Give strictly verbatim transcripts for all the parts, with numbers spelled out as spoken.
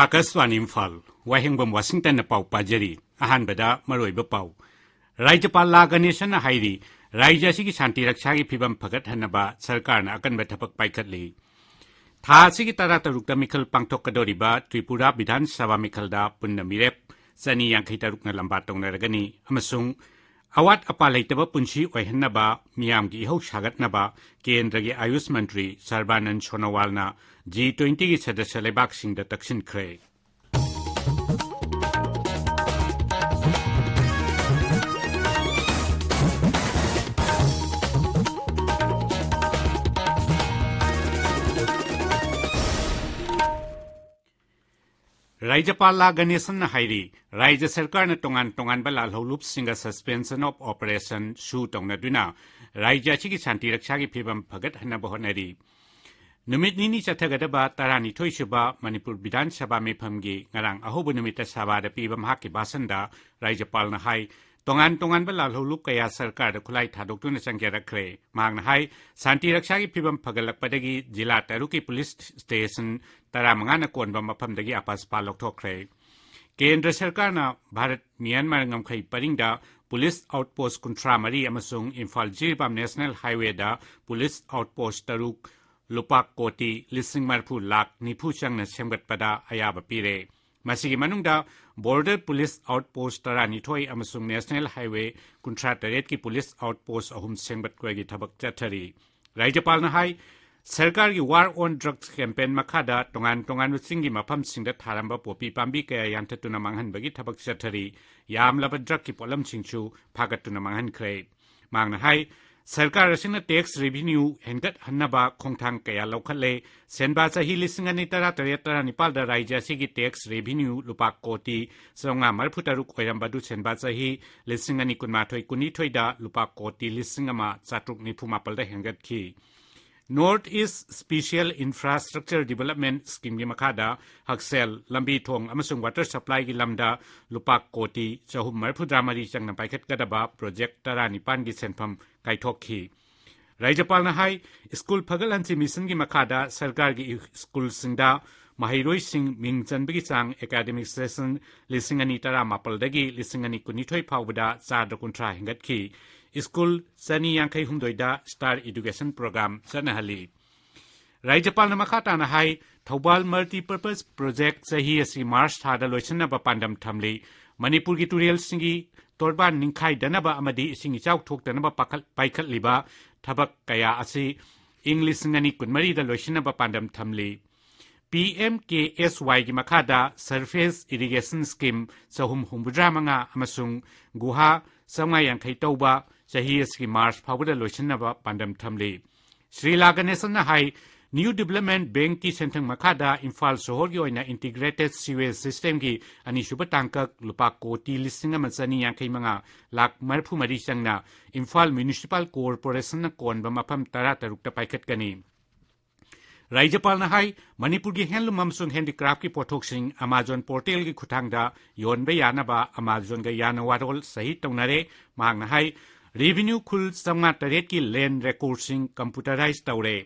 ꯑꯥꯀꯥꯁꯕꯥꯅꯤ ꯏꯝꯐꯥꯜ, ꯋꯥꯍꯦꯡꯕꯝ ꯋꯥꯁꯤꯡꯇꯟꯅ ꯄꯥꯎ ꯄꯥꯖꯔꯤ꯫ ꯑꯍꯥꯟꯕꯗ ꯃꯔꯨꯑꯣꯏꯕ ꯄꯥꯎ꯫ ꯔꯥꯖ꯭ꯌꯄꯥꯜ ꯂꯥ ꯒꯅꯦꯁꯟꯅ ꯍꯥꯏꯔꯤ, ꯔꯥꯖ꯭ꯌ ꯑꯁꯤꯒꯤ ꯁꯥꯟꯇꯤ ꯔꯛꯁꯥꯒꯤ ꯐꯤꯕꯝ ꯐꯒꯠꯍꯟꯅꯕ ꯁꯔꯀꯥꯔꯅ ꯑꯀꯟꯕ ꯊꯕꯛ ꯄꯥꯏꯈꯠꯂꯤ꯫ ꯊꯥ ꯑꯁꯤꯒꯤ ꯇꯔꯥꯇꯔꯨꯛꯇ ꯃꯤꯈꯜ ꯄꯥꯡꯊꯣꯛꯀꯗꯧꯔꯤꯕ ꯇ꯭ꯔꯤꯄꯨꯔꯥ ꯕꯤꯙꯥꯟ ꯁꯚꯥ ꯃꯤꯈꯜꯗ ꯄꯨꯟꯅ ꯃꯤꯔꯦꯞ ꯆꯅꯤ ꯌꯥꯡꯈꯩ ꯇꯔꯨꯛꯅ ꯂꯝꯕꯥ ꯇꯧꯅꯔꯒꯅꯤ ꯑꯃꯁꯨꯡ ꯑꯋꯥꯠ ꯑꯄꯥ ꯂꯩꯇꯕ ꯄꯨꯟꯁꯤ ꯑꯣꯏꯍꯟꯅꯕ, ꯃꯤꯌꯥꯝꯒꯤ ꯏꯍꯧ ꯁꯥꯒꯠꯅꯕ ꯀꯦꯟꯗ꯭ꯔꯒꯤ ꯑꯥꯌꯨꯁ ꯃꯟꯇ꯭ꯔꯤ ꯁꯔꯕꯥꯅꯟ ꯁꯣꯅꯣꯋꯥꯜꯅ ꯖꯤ ꯇ꯭ꯋꯦꯟꯇꯤꯒꯤ ꯁꯗꯁ꯭ꯌ ꯂꯩꯕꯥꯛꯁꯤꯡꯗ ꯇꯛꯁꯤꯟꯈ꯭ꯔꯦ꯫ ꯔꯥꯖ꯭ꯌꯄꯥꯜ ꯂꯥ ꯒꯅꯦꯁꯟꯅ ꯍꯥꯏꯔꯤ, ꯔꯥꯖ꯭ꯌ ꯁꯔꯀꯥꯔꯅ ꯇꯣꯉꯥꯟ ꯇꯣꯉꯥꯟꯕ ꯂꯥꯜꯍꯧꯂꯨꯞꯁꯤꯡꯒ suspension of operation ꯁꯨ ꯇꯧꯅꯗꯨꯅ ꯔꯥꯖ꯭ꯌ ꯑꯁꯤꯒꯤ ꯁꯥꯟꯇꯤ ꯔꯛꯁꯥꯒꯤ ꯐꯤꯕꯝ ꯐꯒꯠꯍꯟꯅꯕ ꯍꯣꯠꯅꯔꯤ꯫ ꯅꯨꯃꯤꯠ ꯅꯤꯅꯤ ꯆꯠꯊꯒꯗꯕ ꯇꯔꯥꯅꯤꯊꯣꯏ ꯁꯨꯕ ꯃꯅꯤꯄꯨꯔ ꯕꯤꯙꯥꯟ ꯁꯚꯥ ꯃꯤꯐꯝꯒꯤ ꯉꯔꯥꯡ ꯑꯍꯧꯕ ꯅꯨꯃꯤꯠꯇ ꯁꯚꯥꯗ ꯄꯤꯕ ꯃꯍꯥꯛꯀꯤ ꯚꯥꯁꯟꯗ ꯔꯥꯖ꯭ꯌꯄꯥꯜꯅ ꯍꯥꯏ, ꯇꯣꯉꯥꯟ ꯇꯣꯉꯥꯟꯕ ꯂꯥꯜꯍꯧꯂꯨꯞ ꯀꯌꯥ ꯁꯔꯀꯥꯔꯗ ꯈꯨꯠꯂꯥꯏ ꯊꯥꯗꯣꯛꯇꯨꯅ ꯆꯪꯖꯔꯛꯈ꯭ꯔꯦ꯫ ꯃꯍꯥꯛꯅ ꯍꯥꯏ, ꯁꯥꯟꯇꯤ ꯔꯛꯁꯥꯒꯤ ꯐꯤꯕꯝ ꯐꯒꯠꯂꯛꯄꯗꯒꯤ ꯖꯤꯂꯥ ꯇꯔꯨꯛꯀꯤ ꯄꯨꯂꯤꯁ ꯁ꯭ꯇꯦꯁꯟ ꯇꯔꯥꯃꯉꯥꯅ ꯀꯣꯟꯕ ꯃꯐꯝꯗꯒꯤ ꯑꯄꯥꯁꯄꯥ ꯂꯧꯊꯣꯛꯈ꯭ꯔꯦ꯫ ꯀꯦꯟꯗ꯭ꯔ ꯁꯔꯀꯥꯔꯅ ꯚꯥꯔꯠ ꯃ꯭ꯌꯥꯟꯃꯥꯔ ꯉꯝꯈꯩ ꯄꯔꯤꯡꯗ ꯄꯨꯂꯤꯁ ꯑꯥꯎꯠꯄꯣꯁ ꯀꯨꯟꯊ꯭ꯔꯥ ꯃꯔꯤ ꯑꯃꯁꯨꯡ ꯏꯝꯐꯥꯜ ꯖꯤꯔꯤꯕꯥꯝ ꯅꯦꯁꯅꯦꯜ ꯍꯥꯏꯋꯦꯗ ꯄꯨꯂꯤꯁ ꯑꯥꯎꯠꯄꯣꯁ ꯇꯔꯨꯛ ꯂꯨꯄꯥ ꯀꯣꯇꯤ ꯂꯤꯁꯤꯡ ꯃꯔꯤꯐꯨ ꯂꯥꯈ ꯅꯤꯐꯨ ꯆꯪꯅ ꯁꯦꯝꯒꯠꯄꯗ ꯑꯌꯥꯕ ꯄꯤꯔꯦ꯫ ꯃꯁꯤꯒꯤ ꯃꯅꯨꯡꯗ ꯕꯣꯔꯗꯔ ꯄꯨꯂꯤꯁ ꯑꯥꯎꯠꯄꯣꯁ ꯇꯔꯥꯅꯤꯊꯣꯏ ꯑꯃꯁꯨꯡ ꯅꯦꯁꯅꯦꯜ ꯍꯥꯏꯋꯦ ꯀꯨꯟꯊ꯭ꯔꯥ ꯇꯔꯦꯠꯀꯤ ꯄꯨꯂꯤꯁ ꯑꯥꯎꯠꯄꯣꯁ ꯑꯍꯨꯝ ꯁꯦꯝꯒꯠꯄꯒꯤ ꯊꯕꯛ ꯆꯠꯊꯔꯤ꯫ ꯔꯥꯖ꯭ꯌꯄꯥꯜꯅ ꯍꯥꯏ, ꯁꯔꯀꯥꯔꯒꯤ War on Drugs campaign ꯃꯈꯥꯗ ꯇꯣꯉꯥꯟ ꯇꯣꯉꯥꯟꯕ ꯆꯤꯡꯒꯤ ꯃꯐꯝꯁꯤꯡꯗ ꯊꯥꯔꯝꯕ ꯄꯣꯄꯤ ꯄꯥꯝꯕꯤ ꯀꯌꯥ ꯌꯥꯟꯊꯠꯇꯨꯅ ꯃꯥꯡꯍꯟꯕꯒꯤ ꯊꯕꯛ ꯆꯠꯊꯔꯤ꯫ ꯌꯥꯝꯂꯕ ꯗ꯭ꯔꯒꯀꯤ ꯄꯣꯠꯂꯝꯁꯤꯡꯁꯨ ꯐꯥꯒꯠꯇꯨꯅ ꯃꯥꯡꯍꯟꯈ꯭ꯔꯦ꯫ ꯃꯍꯥꯛꯅ ꯍꯥꯏ, ꯁꯔꯀꯥꯔ ꯑꯁꯤꯅ tax revenue ꯍꯦꯟꯒꯠꯍꯟꯅꯕ ꯈꯣꯡꯊꯥꯡ ꯀꯌꯥ ꯂꯧꯈꯠꯂꯦ꯫ ꯁꯦꯟꯕꯥ ꯆꯍꯤ ꯂꯤꯁꯤꯡ ꯑꯅꯤ ꯇꯔꯥ ꯇꯔꯦꯠ ꯇꯔꯥꯅꯤꯄꯥꯜꯗ ꯔꯥꯖ꯭ꯌ ꯑꯁꯤꯒꯤ tax revenue ꯂꯨꯄꯥ ꯀꯣꯇꯤ ꯆꯥꯝꯃꯉꯥ ꯃꯔꯤꯐꯨ ꯇꯔꯨꯛ ꯑꯣꯏꯔꯝꯕ ꯑꯗꯨ ꯁꯦꯟꯕꯥ ꯆꯍꯤ ꯂꯤꯁꯤꯡ ꯑꯅꯤ ꯀꯨꯟꯃꯥꯊꯣꯏ ꯀꯨꯟꯅꯤꯊꯣꯏꯗ ꯂꯨꯄꯥ ꯀꯣꯇꯤ ꯂꯤꯁꯤꯡ ꯑꯃ ꯆꯥꯇ꯭ꯔꯨꯛ ꯅꯤꯐꯨ ꯃꯥꯄꯜꯗ ꯍꯦꯟꯒꯠꯈꯤ꯫ North East Special Infrastructure Development Scheme ꯒꯤ ꯃꯈꯥꯗ ꯍꯛꯁꯦꯜ, ꯂꯝꯕꯤ ꯊꯣꯡ ꯑꯃꯁꯨꯡ water supply ꯒꯤ ꯂꯝꯗ ꯂꯨꯄꯥ ꯀꯣꯇꯤ ꯆꯍꯨꯝ ꯃꯔꯤꯐꯨꯇꯔꯥ ꯃꯔꯤ ꯆꯪꯅ ꯄꯥꯏꯈꯠꯀꯗꯕ project ꯇꯔꯥꯅꯤꯄꯥꯟꯒꯤ ꯁꯦꯟꯐꯝ ꯀꯥꯏꯊꯣꯛꯈꯤ꯫ ꯔꯥꯖ꯭ꯌꯄꯥꯜꯅ ꯍꯥꯏ, ꯁ꯭ꯀꯨꯜ ꯐꯒꯠꯍꯟꯁꯤ ꯃꯤꯁꯟꯒꯤ ꯃꯈꯥꯗ ꯁꯔꯀꯥꯔꯒꯤ ꯁ꯭ꯀꯨꯜꯁꯤꯡꯗ ꯃꯍꯩꯔꯣꯏꯁꯤꯡ ꯃꯤꯡ ꯆꯟꯕꯒꯤ ꯆꯥꯡ academic session ꯂꯤꯁꯤꯡ ꯑꯅꯤ ꯇꯔꯥꯃꯥꯄꯜꯗꯒꯤ ꯂꯤꯁꯤꯡ ꯑꯅꯤ ꯀꯨꯟꯅꯤꯊꯣꯏ ꯐꯥꯎꯕꯗ ꯆꯥꯗ ꯀꯨꯟꯊ꯭ꯔꯥ ꯍꯦꯟꯒꯠꯈꯤ꯫ ꯁ꯭ꯀꯨꯜ ꯆꯅꯤ ꯌꯥꯡꯈꯩ ꯍꯨꯝꯗꯣꯏꯗ Star Education Program ꯆꯠꯅꯍꯜꯂꯤ꯫ ꯔꯥꯖ꯭ꯌꯄꯥꯜꯅ ꯃꯈꯥ ꯇꯥꯅ ꯍꯥꯏ, ꯊꯧꯕꯥꯜ Multipurpose Project ꯆꯍꯤ ꯑꯁꯤ ꯃꯥꯔꯆ ꯊꯥꯗ ꯂꯣꯏꯁꯤꯟꯅꯕ ꯄꯥꯟꯗꯝ ꯊꯝꯂꯤ꯫ ꯃꯅꯤꯄꯨꯔꯒꯤ ꯇꯨꯔꯦꯜꯁꯤꯡꯒꯤ ꯇꯣꯔꯕꯥꯟ ꯅꯤꯡꯈꯥꯏꯗꯅꯕ ꯑꯃꯗꯤ ꯏꯁꯤꯡ ꯏꯆꯥꯎ ꯊꯣꯛꯇꯅꯕ ꯄꯥꯈꯠ-, ꯄꯥꯏꯈꯠꯂꯤꯕ ꯊꯕꯛ ꯀꯌꯥ ꯑꯁꯤ ꯏꯪ ꯂꯤꯁꯤꯡ ꯑꯅꯤ ꯀꯨꯟꯃꯔꯤꯗ ꯂꯣꯏꯁꯤꯟꯅꯕ ꯄꯥꯟꯗꯝ ꯊꯝꯂꯤ꯫ P M K S Y ꯒꯤ ꯃꯈꯥꯗ Surface Irrigation Scheme ꯆꯍꯨꯝ ꯍꯨꯝꯐꯨꯇꯔꯥ ꯃꯉꯥ ꯑꯃꯁꯨꯡ ꯒꯨꯍꯥ ꯆꯥꯝꯃꯉꯥ ꯌꯥꯡꯈꯩ ꯇꯧꯕ ꯆꯍꯤ ꯑꯁꯤꯒꯤ ꯃꯥꯔꯆ ꯐꯥꯎꯕꯗ ꯂꯣꯏꯁꯤꯟꯅꯕ ꯄꯥꯟꯗꯝ ꯊꯝꯂꯤ꯫ ꯁ꯭ꯔꯤ ꯂꯥ ꯒꯅꯦꯁꯟꯅ ꯍꯥꯏ, New Development Bankꯀꯤ ꯁꯦꯟꯊꯪ ꯃꯈꯥꯗ ꯏꯝꯐꯥꯜ ꯁꯣꯍꯣꯔꯒꯤ ꯑꯣꯏꯅ Integrated Sewage Systemꯒꯤ ꯑꯅꯤꯁꯨꯕ ꯇꯥꯡꯀꯛ ꯂꯨꯄꯥ ꯀꯣꯇꯤ ꯂꯤꯁꯤꯡ ꯑꯃ ꯆꯅꯤ ꯌꯥꯡꯈꯩ ꯃꯉꯥ ꯂꯥꯈ ꯃꯔꯤꯐꯨ ꯃꯔꯤ ꯆꯪꯅ ꯏꯝꯐꯥꯜ Municipal Corporationꯅ ꯀꯣꯟꯕ ꯃꯐꯝ ꯇꯔꯥ ꯇꯔꯨꯛꯇ ꯄꯥꯏꯈꯠꯀꯅꯤ꯫ ꯔꯥꯖ꯭ꯌꯄꯥꯜꯅ ꯍꯥꯏ, ꯃꯅꯤꯄꯨꯔꯒꯤ handloom ꯑꯃꯁꯨꯡ handicraftꯀꯤ ꯄꯣꯠꯊꯣꯛꯁꯤꯡ Amazon portalꯒꯤ ꯈꯨꯠꯊꯥꯡꯗ ꯌꯣꯟꯕ ꯌꯥꯅꯕ Amazonꯒ ꯌꯥꯅ ꯋꯥꯔꯣꯜ ꯁꯍꯤ ꯇꯧꯅꯔꯦ꯫ ꯃꯍꯥꯛꯅ ꯍꯥꯏ, revenue ꯈꯨꯜ ꯆꯥꯝꯃꯉꯥ ꯇꯔꯦꯠꯀꯤ land recordꯁꯤꯡ computerize ꯇꯧꯔꯦ꯫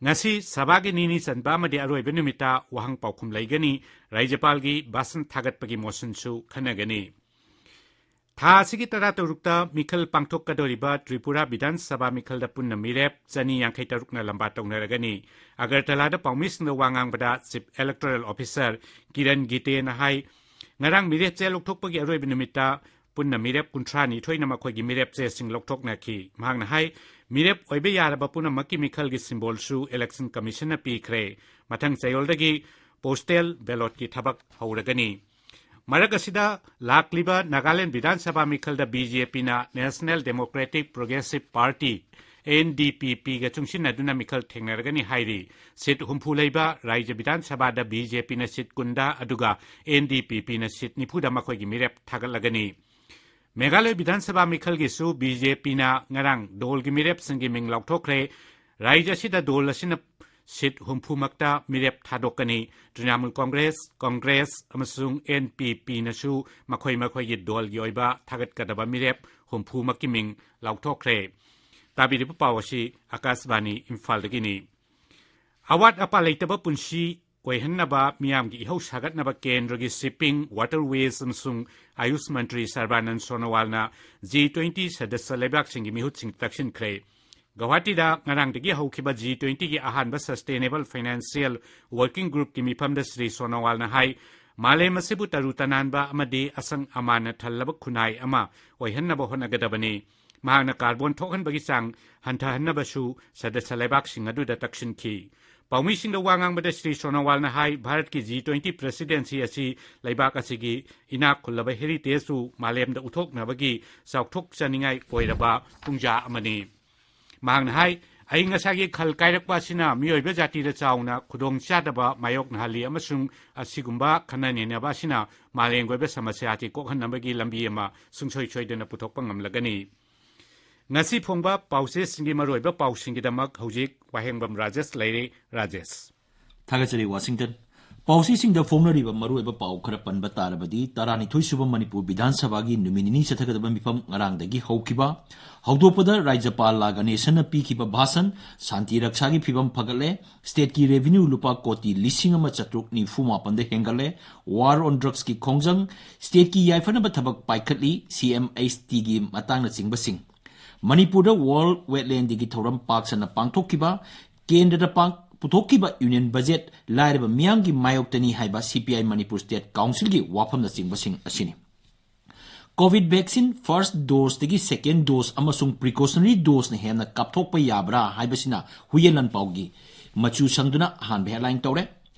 ꯉꯁꯤ ꯁꯚꯥꯒꯤ ꯅꯤꯅꯤ ꯆꯟꯕ ꯑꯃꯗꯤ ꯑꯔꯣꯏꯕ ꯅꯨꯃꯤꯠꯇ ꯋꯥꯍꯪ ꯄꯥꯎꯈꯨꯝ ꯂꯩꯒꯅꯤ꯫ ꯔꯥꯖ꯭ꯌꯄꯥꯜꯒꯤ ꯚꯥꯁꯟ ꯊꯥꯒꯠꯄꯒꯤ motionꯁꯨ ꯈꯟꯅꯒꯅꯤ꯫ ꯊꯥ ꯑꯁꯤꯒꯤ ꯇꯔꯥ ꯇꯔꯨꯛꯇ ꯃꯤꯈꯜ ꯄꯥꯡꯊꯣꯛꯀꯗꯧꯔꯤꯕ ꯇ꯭ꯔꯤꯄꯨꯔꯥ ꯕꯤꯙꯥꯟ ꯁꯚꯥ ꯃꯤꯈꯜꯗ ꯄꯨꯟꯅ ꯃꯤꯔꯦꯞ ꯆꯅꯤ ꯌꯥꯡꯈꯩ ꯇꯔꯨꯛꯅ ꯂꯝꯕꯥ ꯇꯧꯅꯔꯒꯅꯤ꯫ ꯑꯒꯔꯇꯂꯥꯗ ꯄꯥꯎꯃꯤꯁꯤꯡꯗ ꯋꯥ ꯉꯥꯡꯕꯗ Chief Electoral Officer ꯀꯤꯔꯟ ꯒꯤꯇꯦꯅ ꯍꯥꯏ, ꯉꯔꯥꯡ ꯃꯤꯔꯦꯞ ꯆꯦ ꯂꯧꯊꯣꯛꯄꯒꯤ ꯑꯔꯣꯏꯕ ꯅꯨꯃꯤꯠꯇ ꯄꯨꯟꯅ ꯃꯤꯔꯦꯞ ꯀꯨꯟꯊ꯭ꯔꯥ ꯅꯤꯊꯣꯏꯅ ꯃꯈꯣꯏꯒꯤ ꯃꯤꯔꯦꯞ ꯆꯦꯁꯤꯡ ꯂꯧꯊꯣꯛꯅꯈꯤ꯫ ꯃꯍꯥꯛꯅ ꯍꯥꯏ, ꯃꯤꯔꯦꯞ ꯑꯣꯏꯕ ꯌꯥꯔꯕ ꯄꯨꯝꯅꯃꯛꯀꯤ ꯃꯤꯈꯜꯒꯤ symbolꯁꯨ Election Commissionꯅ ꯄꯤꯈ꯭ꯔꯦ꯫ ꯃꯊꯪ ꯆꯌꯣꯜꯗꯒꯤ postal ballotꯀꯤ ꯊꯕꯛ ꯍꯧꯔꯒꯅꯤ꯫ ꯃꯔꯛ ꯑꯁꯤꯗ, ꯂꯥꯛꯂꯤꯕ ꯅꯥꯒꯥꯂꯦꯟ ꯕꯤꯙꯥꯟ ꯁꯚꯥ ꯃꯤꯈꯜꯗ BJPꯅ National Democratic Progressive Party, NDPPꯒ ꯆꯨꯡꯁꯤꯟꯅꯗꯨꯅ ꯃꯤꯈꯜ ꯊꯦꯡꯅꯔꯒꯅꯤ ꯍꯥꯏꯔꯤ꯫ Seat ꯍꯨꯝꯐꯨ ꯂꯩꯕ ꯔꯥꯖ꯭ꯌ ꯕꯤꯙꯥꯟ ꯁꯚꯥꯗ BJPꯅ seat ꯀꯨꯟꯗ, ꯑꯗꯨꯒ NDPPꯅ seat ꯅꯤꯐꯨꯗ ꯃꯈꯣꯏꯒꯤ ꯃꯤꯔꯦꯞ ꯊꯥꯒꯠꯂꯒꯅꯤ꯫ ꯃꯦꯘꯥꯂꯌ ꯕꯤꯙꯥꯟ ꯁꯚꯥ ꯃꯤꯈꯜꯒꯤꯁꯨ BJPꯅ ꯉꯔꯥꯡ ꯗꯣꯜꯒꯤ ꯃꯤꯔꯦꯞꯁꯤꯡꯒꯤ ꯃꯤꯡ ꯂꯥꯎꯊꯣꯛꯈ꯭ꯔꯦ꯫ ꯔꯥꯖ꯭ꯌ ꯑꯁꯤꯗ ꯗꯣꯜ ꯑꯁꯤꯅ seat ꯍꯨꯝꯐꯨꯃꯛꯇ ꯃꯤꯔꯦꯞ ꯊꯥꯗꯣꯛꯀꯅꯤ꯫ ꯇ꯭ꯔꯤꯅꯥꯃꯨꯜ ꯀꯣꯡꯒ꯭ꯔꯦꯁ, ꯀꯣꯡꯒ꯭ꯔꯦꯁ ꯑꯃꯁꯨꯡ NPPꯅꯁꯨ ꯃꯈꯣꯏ ꯃꯈꯣꯏꯒꯤ ꯗꯣꯜꯒꯤ ꯑꯣꯏꯕ ꯊꯥꯒꯠꯀꯗꯕ ꯃꯤꯔꯦꯞ ꯍꯨꯝꯐꯨꯃꯛꯀꯤ ꯃꯤꯡ ꯂꯥꯎꯊꯣꯛꯈ꯭ꯔꯦ꯫ ꯇꯥꯕꯤꯔꯤꯕ ꯄꯥꯎ ꯑꯁꯤ ꯑꯀꯥꯁꯕꯥꯅꯤ ꯏꯝꯐꯥꯜꯗꯒꯤꯅꯤ꯫ ꯑꯋꯥꯠ ꯑꯄꯥ ꯂꯩꯇꯕ ꯄꯨꯟꯁꯤ ꯑꯣꯏꯍꯟꯅꯕ ꯃꯤꯌꯥꯝꯒꯤ ꯏꯍꯧ ꯁꯥꯒꯠꯅꯕ ꯀꯦꯟꯗ꯭ꯔꯒꯤ ꯁꯤꯞꯄꯤꯡ, ꯋꯥꯇꯔꯋꯦꯖ ꯑꯃꯁꯨꯡ ꯑꯌꯨꯁ ꯃꯟꯇ꯭ꯔꯤ ꯁꯔꯕꯥꯅꯟ ꯁꯣꯅꯣꯋꯥꯜꯅ ꯖꯤ ꯇ꯭ꯋꯦꯟꯇꯤ ꯁꯗꯁ꯭ꯌ ꯂꯩꯕꯥꯛꯁꯤꯡꯒꯤ ꯃꯤꯍꯨꯠꯁꯤꯡ ꯇꯛꯁꯤꯟꯈ꯭ꯔꯦ꯫ ꯒꯧꯍꯥꯇꯤꯗ ꯉꯔꯥꯡꯗꯒꯤ ꯍꯧꯈꯤꯕ ꯖꯤ ꯇ꯭ꯋꯦꯟꯇꯤꯒꯤ ꯑꯍꯥꯟꯕ ꯁꯁꯇꯦꯅꯦꯕꯜ ꯐꯥꯏꯅꯥꯟꯁꯤꯌꯦꯜ ꯋꯥꯔꯀꯤꯡ ꯒ꯭ꯔꯨꯞꯀꯤ ꯃꯤꯐꯝꯗ ꯁ꯭ꯔꯤ ꯁꯣꯅꯣꯋꯥꯜꯅ ꯍꯥꯏ, ꯃꯥꯂꯦꯝ ꯑꯁꯤꯕꯨ ꯇꯔꯨ ꯇꯅꯥꯟꯕ ꯑꯃꯗꯤ ꯑꯁꯪ ꯑꯃꯥꯟꯅ ꯊꯜꯂꯕ ꯈꯨꯟꯅꯥꯏ ꯑꯃ ꯑꯣꯏꯍꯟꯅꯕ ꯍꯣꯠꯅꯒꯗꯕꯅꯤ꯫ ꯃꯍꯥꯛꯅ ꯀꯥꯔꯕꯣꯟ ꯊꯣꯛꯍꯟꯕꯒꯤ ꯆꯥꯡ ꯍꯟꯊꯍꯟꯅꯕꯁꯨ ꯁꯗꯁ꯭ꯌ ꯂꯩꯕꯥꯛꯁꯤꯡ ꯑꯗꯨꯗ ꯇꯛꯁꯤꯟꯈꯤ꯫ ꯄꯥꯎꯃꯤꯁꯤꯡꯗ ꯋꯥ ꯉꯥꯡꯕꯗ ꯁ꯭ꯔꯤ ꯁꯣꯅꯣꯋꯥꯜꯅ ꯍꯥꯏ, ꯚꯥꯔꯠꯀꯤ ꯖꯤ ꯇ꯭ꯋꯦꯟꯇꯤ ꯄ꯭ꯔꯦꯁꯤꯗꯦꯟꯁꯤ ꯑꯁꯤ ꯂꯩꯕꯥꯛ ꯑꯁꯤꯒꯤ ꯏꯅꯥꯛ ꯈꯨꯜꯂꯕ ꯍꯦꯔꯤꯇꯦꯖꯁꯨ ꯃꯥꯂꯦꯝꯗ ꯎꯠꯊꯣꯛꯅꯕꯒꯤ ꯆꯥꯎꯊꯣꯛꯆꯅꯤꯡꯉꯥꯏ ꯑꯣꯏꯔꯕ ꯄꯨꯡꯖꯥ ꯑꯃꯅꯤ꯫ ꯃꯍꯥꯛꯅ ꯍꯥꯏ, ꯑꯏꯪ ꯑꯁꯥꯒꯤ ꯈꯜ ꯀꯥꯏꯔꯛꯄ ꯑꯁꯤꯅ ꯃꯤꯑꯣꯏꯕ ꯖꯥꯇꯤꯗ ꯆꯥꯎꯅ ꯈꯨꯗꯣꯡꯆꯥꯗꯕ ꯃꯥꯌꯣꯛꯅꯍꯜꯂꯤ ꯑꯃꯁꯨꯡ ꯑꯁꯤꯒꯨꯝꯕ ꯈꯟꯅ ꯅꯩꯅꯕ ꯑꯁꯤꯅ ꯃꯥꯂꯦꯝꯒꯤ ꯑꯣꯏꯕ ꯁꯃꯁ꯭ꯌꯥ ꯑꯁꯤ ꯀꯣꯛꯍꯟꯅꯕꯒꯤ ꯂꯝꯕꯤ ꯑꯃ ꯁꯨꯡꯁꯣꯏ ꯁꯣꯏꯗꯅ ꯄꯨꯊꯣꯛꯄ ꯉꯝꯂꯒꯅꯤ꯫ ꯉꯁꯤ ꯐꯣꯡꯕ ꯄꯥꯎꯆꯦꯁꯤꯡꯒꯤ ꯃꯔꯨꯑꯣꯏꯕ ꯄꯥꯎꯁꯤꯡꯒꯤꯗꯃꯛ ꯍꯧꯖꯤꯛ ꯋꯥꯍꯦꯡꯕꯝ ꯔꯥꯖꯦꯁ ꯂꯩꯔꯦ꯫ ꯔꯥꯖꯦꯁ꯫ ꯊꯥꯒꯠꯆꯔꯤ, ꯋꯥꯁꯤꯡꯇꯟ꯫ ꯄꯥꯎꯆꯦꯁꯤꯡꯗ ꯐꯣꯡꯅꯔꯤꯕ ꯃꯔꯨꯑꯣꯏꯕ ꯄꯥꯎ ꯈꯔ ꯄꯟꯕ ꯇꯥꯔꯕꯗꯤ, ꯇꯔꯥꯅꯤꯊꯣꯏ ꯁꯨꯕ ꯃꯅꯤꯄꯨꯔ ꯕꯤꯙꯥꯟ ꯁꯚꯥꯒꯤ ꯅꯨꯃꯤꯠ ꯅꯤꯅꯤ ꯆꯠꯊꯒꯗꯕ ꯃꯤꯐꯝ ꯉꯔꯥꯡꯗꯒꯤ ꯍꯧꯈꯤꯕ, ꯍꯧꯗꯣꯛꯄꯗ ꯔꯥꯖ꯭ꯌꯄꯥꯜ ꯂꯥ ꯒꯅꯦꯁꯟꯅ ꯄꯤꯈꯤꯕ ꯚꯥꯁꯟ, ꯁꯥꯟꯇꯤ ꯔꯛꯁꯥꯒꯤ ꯐꯤꯕꯝ ꯐꯒꯠꯂꯦ, ꯁ꯭ꯇꯦꯠꯀꯤ ꯔꯦꯚꯤꯅ꯭ꯌꯨ ꯂꯨꯄꯥ ꯀꯣꯇꯤ ꯂꯤꯁꯤꯡ ꯑꯃ ꯆꯥꯇ꯭ꯔꯨꯛ ꯅꯤꯐꯨ ꯃꯥꯄꯟꯗ ꯍꯦꯟꯒꯠꯂꯦ, ꯋꯥꯔ ꯑꯣꯟ ꯗ꯭ꯔꯒꯁꯀꯤ ꯈꯣꯡꯖꯪ, ꯁ꯭ꯇꯦꯠꯀꯤ ꯌꯥꯏꯐꯅꯕ ꯊꯕꯛ ꯄꯥꯏꯈꯠꯂꯤ, ꯁꯤ ꯑꯦꯝ ꯑꯩꯆ ꯇꯤꯒꯤ ꯃꯇꯥꯡꯅꯆꯤꯡꯕꯁꯤꯡ꯫ ꯃꯅꯤꯄꯨꯔꯗ ꯋꯥꯔꯜ ꯋꯦꯠꯂꯦꯟ ꯗꯦꯒꯤ ꯊꯧꯔꯝ ꯄꯥꯛ ꯁꯟꯅ ꯄꯥꯡꯊꯣꯛꯈꯤꯕ, ꯀꯦꯟꯗ꯭ꯔꯗ ꯄꯥꯡ-, ꯄꯨꯊꯣꯛꯈꯤꯕ ꯌꯨꯅꯤꯌꯟ ꯕꯖꯦꯠ ꯂꯥꯏꯔꯕ ꯃꯤꯌꯥꯝꯒꯤ ꯃꯥꯌꯣꯛꯇꯅꯤ ꯍꯥꯏꯕ ꯁꯤ ꯄꯤ ꯑꯥꯏ ꯃꯅꯤꯄꯨꯔ ꯁ꯭ꯇꯦꯠ ꯀꯥꯎꯟꯁꯤꯜꯒꯤ ꯋꯥꯐꯝꯅꯆꯤꯡꯕꯁꯤꯡ ꯑꯁꯤꯅꯤ꯫ ꯀꯣꯚꯤꯗ ꯚꯦꯛꯁꯤꯟ ꯐꯥꯔꯁ ꯗꯣꯁꯇꯒꯤ ꯁꯦꯀꯦꯟ ꯗꯣꯁ ꯑꯃꯁꯨꯡ ꯄ꯭ꯔꯤꯀꯣꯁꯅꯔꯤ ꯗꯣꯁꯅ ꯍꯦꯟꯅ ꯀꯥꯞꯊꯣꯛꯄ ꯌꯥꯕ꯭ꯔꯥ ꯍꯥꯏꯕꯁꯤꯅ ꯍꯨꯏꯌꯦꯟ ꯂꯥꯟꯄꯥꯎꯒꯤ ꯃꯆꯨ ꯁꯪꯗꯨꯅ ꯑꯍꯥꯟꯕ ꯍꯦꯗꯂꯥꯏꯟ ꯇꯧꯔꯦ꯫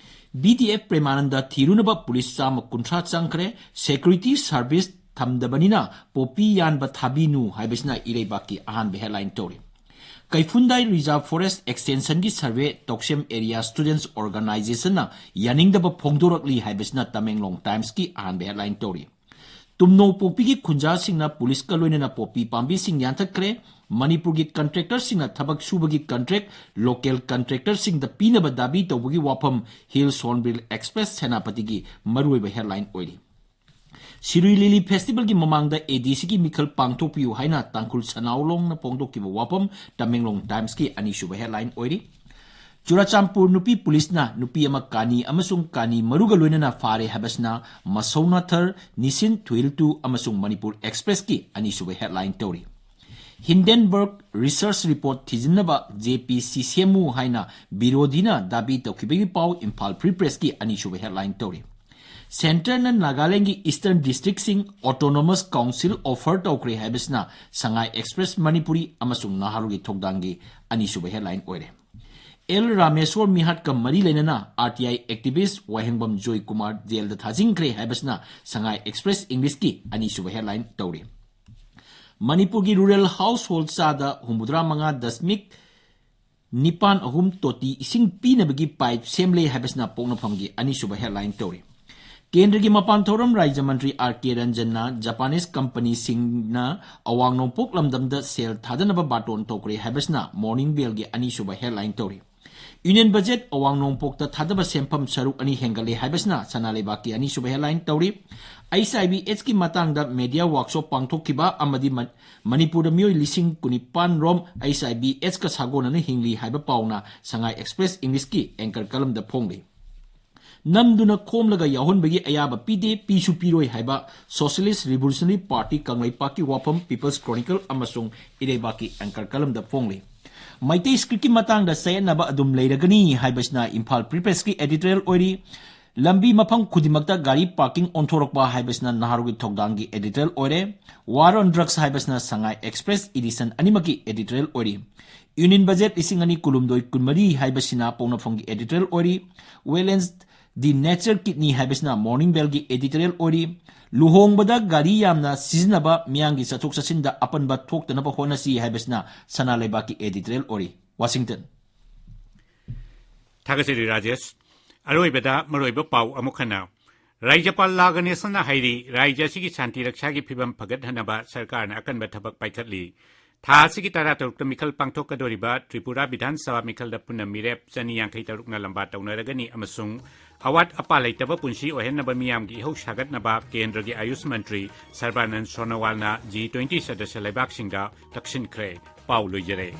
ꯕꯤ ꯗꯤ ꯑꯦꯐ ꯄ꯭ꯔꯦꯃꯥꯅꯟꯗ ꯊꯤꯔꯨꯅꯕ ꯄꯨꯂꯤꯁ ꯆꯥꯝꯃ ꯀꯨꯟꯊ꯭ꯔꯥ ꯆꯪꯈ꯭ꯔꯦ꯫ ꯁꯦꯀ꯭ꯌꯨꯔꯤꯇꯤ ꯁꯥꯔꯚꯤꯁ ꯊꯝꯗꯕꯅꯤꯅ ꯄꯣꯄꯤ ꯌꯥꯟꯕ ꯊꯥꯕꯤꯅꯨ ꯍꯥꯏꯕꯁꯤꯅ ꯏꯔꯩꯕꯥꯛꯀꯤ ꯑꯍꯥꯟꯕ ꯍꯦꯗꯂꯥꯏꯟ ꯇꯧꯔꯤ꯫ ꯀꯩꯐꯨꯟꯗꯥꯏ ꯔꯤꯖꯥꯔꯚ ꯐꯣꯔꯦꯁ ꯑꯦꯛꯁꯇꯦꯟꯁꯟꯒꯤ ꯁꯔꯚꯦ ꯇꯧꯁꯦꯝ ꯑꯦꯔꯤꯌꯥ ꯁ꯭ꯇꯨꯗꯦꯟꯠꯁ ꯑꯣꯔꯒꯅꯥꯏꯖꯦꯁꯟꯅ ꯌꯥꯅꯤꯡꯗꯕ ꯐꯣꯡꯗꯣꯔꯛꯂꯤ ꯍꯥꯏꯕꯁꯤꯅ ꯇꯃꯦꯡꯂꯣꯡ ꯇꯥꯏꯝꯁꯀꯤ ꯑꯍꯥꯟꯕ ꯍꯦꯗꯂꯥꯏꯟ ꯇꯧꯔꯤ꯫ ꯇꯨꯝꯅꯧ ꯄꯣꯛꯄꯤꯒꯤ ꯈꯨꯟꯖꯥꯁꯤꯡꯅ ꯄꯨꯂꯤꯁꯀ ꯂꯣꯏꯅꯅ ꯄꯣꯄꯤ ꯄꯥꯝꯕꯤꯁꯤꯡ ꯌꯥꯟꯊꯠꯈ꯭ꯔꯦ꯫ ꯃꯅꯤꯄꯨꯔꯒꯤ ꯀꯟꯇ꯭ꯔꯦꯛꯇꯔꯁꯤꯡꯅ ꯊꯕꯛ ꯁꯨꯕꯒꯤ ꯀꯟꯇ꯭ꯔꯦꯛ ꯂꯣꯀꯦꯜ ꯀꯟꯇ꯭ꯔꯦꯛꯇꯔꯁꯤꯡꯗ ꯄꯤꯅꯕ ꯗꯥꯕꯤ ꯇꯧꯕꯒꯤ ꯋꯥꯐꯝ ꯍꯤꯜꯁ ꯍꯣꯔꯟꯕꯤꯜ ꯑꯦꯛꯁꯄ꯭ꯔꯦꯁ ꯁꯦꯅꯥꯄꯇꯤꯒꯤ ꯃꯔꯨꯑꯣꯏꯕ ꯍꯦꯗꯂꯥꯏꯟ ꯑꯣꯏꯔꯤ꯫ ꯁꯤꯔꯨꯏ ꯂꯤꯂꯤ ꯐꯦꯁꯇꯤꯚꯦꯜꯒꯤ ꯃꯃꯥꯡꯗ ꯑꯦ ꯗꯤ ꯁꯤꯒꯤ ꯃꯤꯈꯜ ꯄꯥꯡꯊꯣꯛꯄꯤꯌꯨ ꯍꯥꯏꯅ ꯇꯥꯡꯈꯨꯜ ꯁꯅꯥꯎꯂꯣꯡꯅ ꯐꯣꯡꯗꯣꯛꯈꯤꯕ ꯋꯥꯐꯝ ꯇꯃꯦꯡꯂꯣꯡ ꯇꯥꯏꯝꯁꯀꯤ ꯑꯅꯤꯁꯨꯕ ꯍꯦꯗꯂꯥꯏꯟ ꯑꯣꯏꯔꯤ꯫ ꯆꯨꯔꯥꯆꯥꯟꯄꯨꯔ ꯅꯨꯄꯤ ꯄꯨꯂꯤꯁꯅ ꯅꯨꯄꯤ ꯑꯃ ꯀꯥꯅꯤ ꯑꯃꯁꯨꯡ ꯀꯥꯅꯤ ꯃꯔꯨꯒ ꯂꯣꯏꯅꯅ ꯐꯥꯔꯦ ꯍꯥꯏꯕꯁꯤꯅ ꯃꯁꯧꯅꯥꯊꯔ, ꯅꯤꯁꯤꯟ ꯊꯨꯏꯜꯇꯨ ꯑꯃꯁꯨꯡ ꯃꯅꯤꯄꯨꯔ ꯑꯦꯛꯁꯄ꯭ꯔꯦꯁꯀꯤ ꯑꯅꯤꯁꯨꯕ ꯍꯦꯗꯂꯥꯏꯟ ꯇꯧꯔꯤ꯫ ꯍꯤꯟꯗꯦꯟꯕꯔꯒ ꯔꯤꯁꯔꯆ ꯔꯤꯄꯣꯔꯠ ꯊꯤꯖꯤꯟꯅꯕ ꯖꯦ ꯄꯤ ꯁꯤ ꯁꯦꯝꯃꯨ ꯍꯥꯏꯅ ꯕꯤꯔꯣꯙꯤꯅ ꯗꯥꯕꯤ ꯇꯧꯈꯤꯕꯒꯤ ꯄꯥꯎ ꯏꯝꯐꯥꯜ ꯐ꯭ꯔꯤ ꯄ꯭ꯔꯦꯁꯀꯤ ꯑꯅꯤꯁꯨꯕ ꯍꯦꯗꯂꯥꯏꯟ ꯇꯧꯔꯤ꯫ ꯁꯦꯟꯇꯔꯅ ꯅꯥꯒꯥꯂꯦꯟꯒꯤ ꯏꯁꯇꯔꯟ ꯗꯤꯁꯇ꯭ꯔꯤꯛꯁꯤꯡ ꯑꯣꯇꯣꯅꯣꯃꯁ ꯀꯥꯎꯟꯁꯤꯜ ꯑꯣꯐꯔ ꯇꯧꯈ꯭ꯔꯦ ꯍꯥꯏꯕꯁꯤꯅ ꯁꯉꯥꯏ ꯑꯦꯛꯁꯄ꯭ꯔꯦꯁ ꯃꯅꯤꯄꯨꯔꯤ ꯑꯃꯁꯨꯡ ꯅꯍꯥꯔꯣꯜꯒꯤ ꯊꯧꯗꯥꯡꯒꯤ ꯑꯅꯤꯁꯨꯕ ꯍꯦꯗꯂꯥꯏꯟ ꯑꯣꯏꯔꯦ꯫ ꯑꯦꯜ ꯔꯥꯃꯦꯁꯣꯔ ꯃꯤꯍꯥꯠꯀ ꯃꯔꯤ ꯂꯩꯅꯅ ꯑꯥꯔ ꯇꯤ ꯑꯥꯏ ꯑꯦꯛꯇꯤꯚꯤꯁ꯭ꯠ ꯋꯥꯍꯦꯡꯕꯝ ꯖꯣꯏ ꯀꯨꯃꯥꯔ ꯖꯦꯜꯗ ꯊꯥꯖꯤꯟꯈ꯭ꯔꯦ ꯍꯥꯏꯕꯁꯤꯅ ꯁꯉꯥꯏ ꯑꯦꯛꯁꯄ꯭ꯔꯦꯁ ꯏꯪꯂꯤꯁꯀꯤ ꯑꯅꯤꯁꯨꯕ ꯍꯦꯗꯂꯥꯏꯟ ꯇꯧꯔꯤ꯫ ꯃꯅꯤꯄꯨꯔꯒꯤ ꯔꯨꯔꯦꯜ ꯍꯥꯎꯁꯍꯣꯜ ꯆꯥꯗ ꯍꯨꯝꯐꯨꯇꯔꯥ ꯃꯉꯥ ꯗꯁꯃꯤꯛ ꯅꯤꯄꯥꯟ ꯑꯍꯨꯝ ꯇꯣꯇꯤ ꯏꯁꯤꯡ ꯄꯤꯅꯕꯒꯤ ꯄꯥꯏꯞ ꯁꯦꯝꯂꯦ ꯍꯥꯏꯕꯁꯤꯅ ꯄꯣꯛꯅꯐꯝꯒꯤ ꯑꯅꯤꯁꯨꯕ ꯍꯦꯗꯂꯥꯏꯟ ꯇꯧꯔꯤ꯫ ꯀꯦꯟꯗ꯭ꯔꯒꯤ ꯃꯄꯥꯟ ꯊꯧꯔꯝ ꯔꯥꯖ꯭ꯌ ꯃꯟꯇ꯭ꯔꯤ ꯑꯥꯔ ꯀꯦ ꯔꯟꯖꯟꯅ ꯖꯄꯥꯅꯤꯁ ꯀꯝꯄꯅꯤꯁꯤꯡꯅ ꯑꯋꯥꯡ ꯅꯣꯡꯄꯣꯛ ꯂꯝꯗꯝꯗ ꯁꯦꯜ ꯊꯥꯗꯅꯕ ꯕꯥꯇꯣꯟ ꯇꯧꯈ꯭ꯔꯦ ꯍꯥꯏꯕꯁꯤꯅ ꯃꯣꯔꯅꯤꯡ ꯕꯦꯜꯒꯤ ꯑꯅꯤꯁꯨꯕ ꯍꯦꯗꯂꯥꯏꯟ ꯇꯧꯔꯤ꯫ ꯌꯨꯅꯤꯌꯟ ꯕꯖꯦꯠ ꯑꯋꯥꯡ ꯅꯣꯡꯄꯣꯛꯇ ꯊꯥꯗꯕ ꯁꯦꯟꯐꯝ ꯁꯔꯨꯛ ꯑꯅꯤ ꯍꯦꯟꯒꯠꯂꯦ ꯍꯥꯏꯕꯁꯤꯅ ꯁꯅꯥ ꯂꯩꯕꯥꯛꯀꯤ ꯑꯅꯤꯁꯨꯕ ꯍꯦꯗꯂꯥꯏꯟ ꯇꯧꯔꯤ꯫ ꯑꯩꯆ ꯑꯥꯏ ꯚꯤ ꯑꯦꯗꯁꯀꯤ ꯃꯇꯥꯡꯗ ꯃꯦꯗꯤꯌꯥ ꯋꯥꯔꯛꯁꯣꯞ ꯄꯥꯡꯊꯣꯛꯈꯤꯕ ꯑꯃꯗꯤ ꯃ-, ꯃꯅꯤꯄꯨꯔꯗ ꯃꯤꯑꯣꯏ ꯂꯤꯁꯤꯡ ꯀꯨꯟꯅꯤꯄꯥꯟ ꯔꯣꯝ ꯑꯩꯆ ꯑꯥꯏ ꯚꯤ ꯑꯦꯗꯁꯀ ꯁꯥꯒꯣꯟꯅꯅ ꯍꯤꯡꯂꯤ ꯍꯥꯏꯕ ꯄꯥꯎꯅ ꯁꯉꯥꯏ ꯑꯦꯛꯁꯄ꯭ꯔꯦꯁ ꯏꯪꯂꯤꯁꯀꯤ ꯑꯦꯡꯀꯔ ꯀꯂꯝꯗ ꯐꯣꯡꯂꯤ꯫ ꯅꯝꯗꯨꯅ ꯈꯣꯝꯂꯒ ꯌꯥꯎꯍꯟꯕꯒꯤ ꯑꯌꯥꯕ ꯄꯤꯗꯦ, ꯄꯤꯁꯨ ꯄꯤꯔꯣꯏ ꯍꯥꯏꯕ ꯁꯣꯁꯤꯌꯦꯂꯤꯁ꯭ꯠ ꯔꯤꯚꯣꯂꯨꯁꯅꯔꯤ ꯄꯥꯔꯇꯤ ꯀꯪꯂꯩꯄꯥꯛꯀꯤ ꯋꯥꯐꯝ ꯄꯤꯄꯜꯁ ꯀ꯭ꯔꯣꯅꯤꯀꯜ ꯑꯃꯁꯨꯡ ꯏꯔꯩꯕꯥꯛꯀꯤ ꯑꯦꯡꯀꯔ ꯀꯂꯝꯗ ꯐꯣꯡꯂꯤ꯫ ꯃꯩꯇꯩ ꯁ꯭ꯀ꯭ꯔꯤꯞꯀꯤ ꯃꯇꯥꯡꯗ ꯆꯌꯦꯠꯅꯕ ꯑꯗꯨꯝ ꯂꯩꯔꯒꯅꯤ ꯍꯥꯏꯕꯁꯤꯅ ꯏꯝꯐꯥꯜ ꯐ꯭ꯔꯤ ꯄ꯭ꯔꯦꯁꯀꯤ ꯑꯦꯗꯤꯇꯣꯔꯤꯌꯦꯜ ꯑꯣꯏꯔꯤ꯫ ꯂꯝꯕꯤ ꯃꯐꯝ ꯈꯨꯗꯤꯡꯃꯛꯇ ꯒꯥꯔꯤ ꯄꯥꯔꯀꯤꯡ ꯑꯣꯟꯊꯣꯔꯛꯄ ꯍꯥꯏꯕꯁꯤꯅ ꯅꯍꯥꯔꯣꯜꯒꯤ ꯊꯧꯗꯥꯡꯒꯤ ꯑꯦꯗꯤꯇꯣꯔꯤꯌꯦꯜ ꯑꯣꯏꯔꯦ꯫ War on Drugs ꯍꯥꯏꯕꯁꯤꯅ ꯁꯉꯥꯏ ꯑꯦꯛꯁꯄ꯭ꯔꯦꯁ ꯏꯗꯤꯁꯟ ꯑꯅꯤꯃꯛꯀꯤ ꯑꯦꯗꯤꯇꯣꯔꯤꯌꯦꯜ ꯑꯣꯏꯔꯤ꯫ ꯌꯨꯅꯤꯌꯟ ꯕꯖꯦꯠ ꯂꯤꯁꯤꯡ ꯑꯅꯤ ꯀꯨꯟꯍꯨꯝꯗꯣꯏ ꯀꯨꯟꯃꯔꯤ ꯍꯥꯏꯕꯁꯤꯅ ꯄꯣꯛꯅꯐꯝꯒꯤ ꯑꯦꯗꯤꯇꯣꯔꯤꯌꯦꯜ ꯑꯣꯏꯔꯤ꯫ Wetlands, The Nature Kidney ꯍꯥꯏꯕꯁꯤꯅ ꯃꯣꯔꯅꯤꯡ ꯕꯦꯜꯒꯤ ꯑꯦꯗꯤꯇꯣꯔꯤꯌꯦꯜ ꯑꯣꯏꯔꯤ꯫ ꯂꯨꯍꯣꯡꯕꯗ ꯒꯥꯔꯤ ꯌꯥꯝꯅ ꯁꯤꯖꯤꯟꯅꯕ, ꯃꯤꯌꯥꯝꯒꯤ ꯆꯠꯊꯣꯛ ꯆꯠꯁꯤꯟꯗ ꯑꯄꯟꯕ ꯊꯣꯛꯇꯅꯕ ꯍꯣꯠꯅꯁꯤ ꯍꯥꯏꯕꯁꯤꯅ ꯁꯅꯥ ꯂꯩꯕꯥꯛꯀꯤ ꯑꯦꯗꯤꯇꯣꯔꯤꯌꯦꯜ ꯑꯣꯏꯔꯤ꯫ ꯋꯥꯁꯤꯡꯇꯟ꯫ ꯊꯥꯒꯠꯆꯔꯤ ꯔꯥꯖꯦꯁ꯫ ꯑꯔꯣꯏꯕꯗ ꯃꯔꯨꯑꯣꯏꯕ ꯄꯥꯎ ꯑꯃꯨꯛ ꯍꯟꯅ꯫ ꯔꯥꯖ꯭ꯌꯄꯥꯜ ꯂꯥ ꯒꯅꯦꯁꯟꯅ ꯍꯥꯏꯔꯤ, ꯔꯥꯖ꯭ꯌ ꯑꯁꯤꯒꯤ ꯁꯥꯟꯇꯤ ꯔꯛꯁꯥꯒꯤ ꯐꯤꯕꯝ ꯐꯒꯠꯍꯟꯅꯕ ꯁꯔꯀꯥꯔꯅ ꯑꯀꯟꯕ ꯊꯕꯛ ꯄꯥꯏꯈꯠꯂꯤ꯫ ꯊꯥ ꯑꯁꯤꯒꯤ ꯇꯔꯥꯇꯔꯨꯛꯇ ꯃꯤꯈꯜ ꯄꯥꯡꯊꯣꯛꯀꯗꯧꯔꯤꯕ ꯇ꯭ꯔꯤꯄꯨꯔꯥ ꯕꯤꯙꯥꯟ ꯁꯚꯥ ꯃꯤꯈꯜꯗ ꯄꯨꯟꯅ ꯃꯤꯔꯦꯞ ꯆꯅꯤ ꯌꯥꯡꯈꯩ ꯇꯔꯨꯛꯅ ꯂꯝꯕꯥ ꯇꯧꯅꯔꯒꯅꯤ ꯑꯃꯁꯨꯡ ꯑꯋꯥꯠ ꯑꯄꯥ ꯂꯩꯇꯕ ꯄꯨꯟꯁꯤ ꯑꯣꯏꯍꯟꯅꯕ ꯃꯤꯌꯥꯝꯒꯤ ꯏꯍꯧ ꯁꯥꯒꯠꯅꯕ ꯀꯦꯟꯗ꯭ꯔꯒꯤ ꯑꯌꯨꯁ ꯃꯟꯇ꯭ꯔꯤ ꯁꯔꯕꯥꯅꯟ ꯁꯣꯅꯣꯋꯥꯜꯅ ꯖꯤ ꯇ꯭ꯋꯦꯟꯇꯤ ꯁꯗꯁ꯭ꯌ ꯂꯩꯕꯥꯛꯁꯤꯡꯗ ꯇꯛꯁꯤꯟꯈ꯭ꯔꯦ꯫ ꯄꯥꯎ ꯂꯣꯏꯖꯔꯦ꯫